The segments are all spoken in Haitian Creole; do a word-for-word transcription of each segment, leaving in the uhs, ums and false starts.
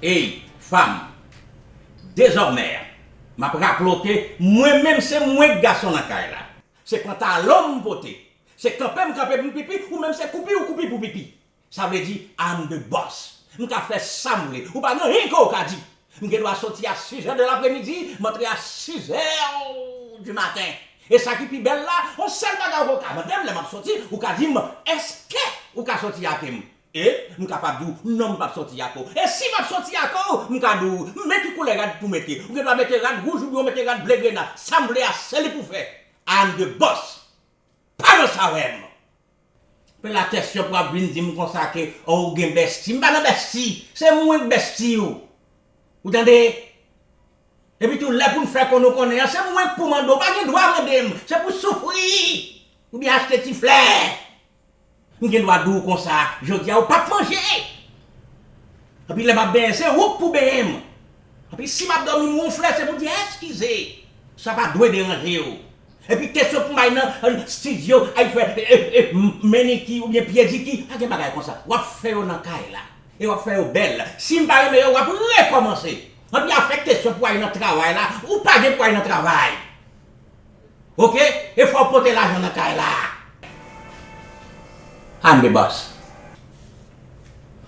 Ey, fanm, dezòmè, m ap raple w ke mwen menm se mwen k gason nan kay la. Se pantalon m pote. Se kanpe m kanpe pou m pipi, ou menm se koupi ou koupi pou pipi. Sa vle di, I'm the boss. M ka fè sa m vle. Ou pa gen anyen ke w ka di. M gen dwa soti a sizè de lapremidi, m antre a sizè di maten. E sa ki pi bèl la, yon sèl bagay ou ka mande m lè m ap soti, ou ka di m, èske ou ka soti ake m? E m kapab di w, non, m p ap soti ake w. E si m ap soti ake w, m ka di w, men ki koulè rad pou mete. Ou gen dwa mete rad wouj oubyen w mete rad ble grena. Sa m vle a, se li pou fè. I'm the boss. Pa nan sa avè m. Pe la kesyon pou ap vin di m konsa ke, oh, ou gen bèsti. M pa nan bèsti. Se mwen k bèsti w. Ou tande? Epi tou, lè pou n fè konn ou konnen an, se mwen k pou mande w. Ou pa gen dwa mande m. Se pou soufri. Oubyen achte ti flè. M gen dwa di w konsa, jodi a, ou p ap manje. Epi lè m ap benyen, se ou k pou benyen m. Epi si m ap dòmi m wonfle, se pou di eskize. Sa pa dwe deranje w. Epi kesyon pou m al nan, nan estidyo, al fè, e, e, m-, meniki oubyen pyediki, pa gen bagay konsa. W ap fè yo nan kay la. E w ap fè yo bèl. Si m pa renmen yo, w ap rekòmanse. Epi afè kesyon pou al nan travay la, ou pa gen pou al nan travay. Oke? E fò w pote lajan nan kay la. I'm the boss.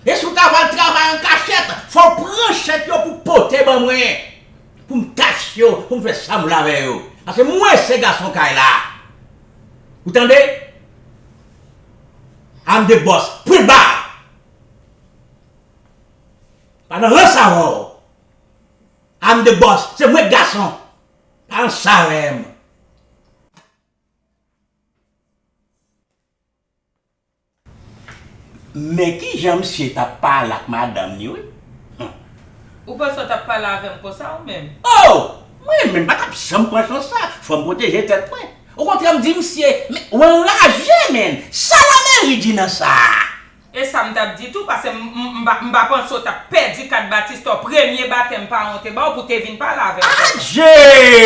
E si w ta pral travay an kachèt, fò w pran chèk yo pou w pote ban mwen. Pou m kache yo, pou m fè sa m vle avè yo. Paske mwen se gason kay la. Ou tande? I'm the boss. Pwen ba. Pa nan rans avè w. I'm the boss. Se mwen k gason. Pa nan sa avè m. Men kijan misye t ap pale ak madanm ni, wi. Hum. Ou panse w t ap pale avè m konsa ou menm? Oh! Mwen menm pa t ap janm pran chans sa. Fò m pwoteje tèt mwen. Okontrè, m di misye, men, ou anraje, menn. Sa lameri di nan sa? E sa m t ap di tou, paske m, m, m pa, m pa panse w t ap pèdi kat batistò premye batèm paran w te ba w pou w te vin pale avè m konsa. Adje!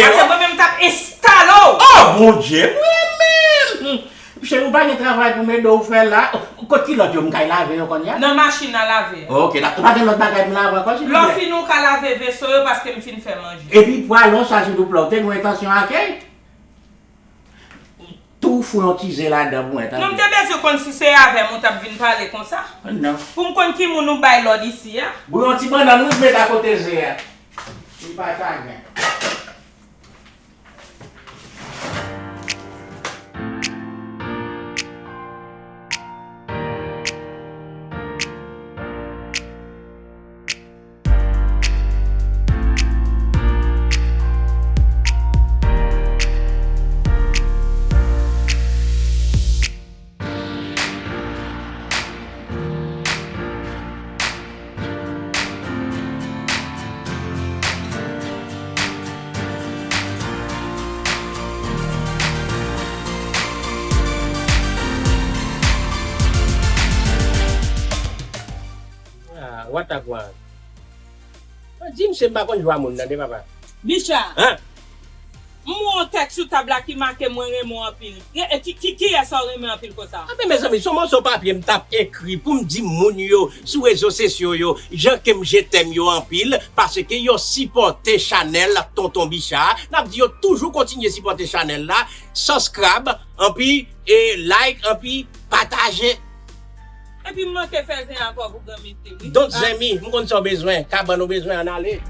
Paske mwen menm m t ap enstale w. Oh, Bondye, mwen menm! Cheri, ou pa gen travay pou m ede w fè la? Kot kilòt yo m kay lave yo kounye a? Nan machin a lave a. Ok, dakò. Ou pa gen lòt bagay pou m lave ankò, silvouplè? Lè w fini, ou ka lave veso yo, paske m fin fè manje. Epi pwalon sa, silvouplè, ou te gen entansyon ake? Tou fouye yon ti ze ladan pou mwen, tande. Non, m te bezwen konn si se avè m ou t ap vin pale konsa. Non. Pou m konn ki moun ou bay lòd isi a. Bouyon ti bannann, wi, m met akote ze a. Li pa ta gen. Ah, what a gwaan. Di m se m pa konn jwa moun nan de papa. Bicha. Hein? M wè yon tèks sou tab la ki make mwen renmen w anpil. E, e, ki, ki, kiyès sa w renmen anpil konsa? Anben, mezanmi, se yon moso papye m t ap ekri pou m di moun yo sou rezo sosyo yo, jan ke m je t'aime yo anpil, paske yo sipòte chanèl Tonton Bicha. N ap di yo toujou kontinye sipòte chanèl la, subscribe, anpi, e, like, anpi, pataje. Epi m manke fè zen ankò pou granmesi, wi. Don't zen mi, m konn sa w bezwen, kabann ou bezwen, ann ale.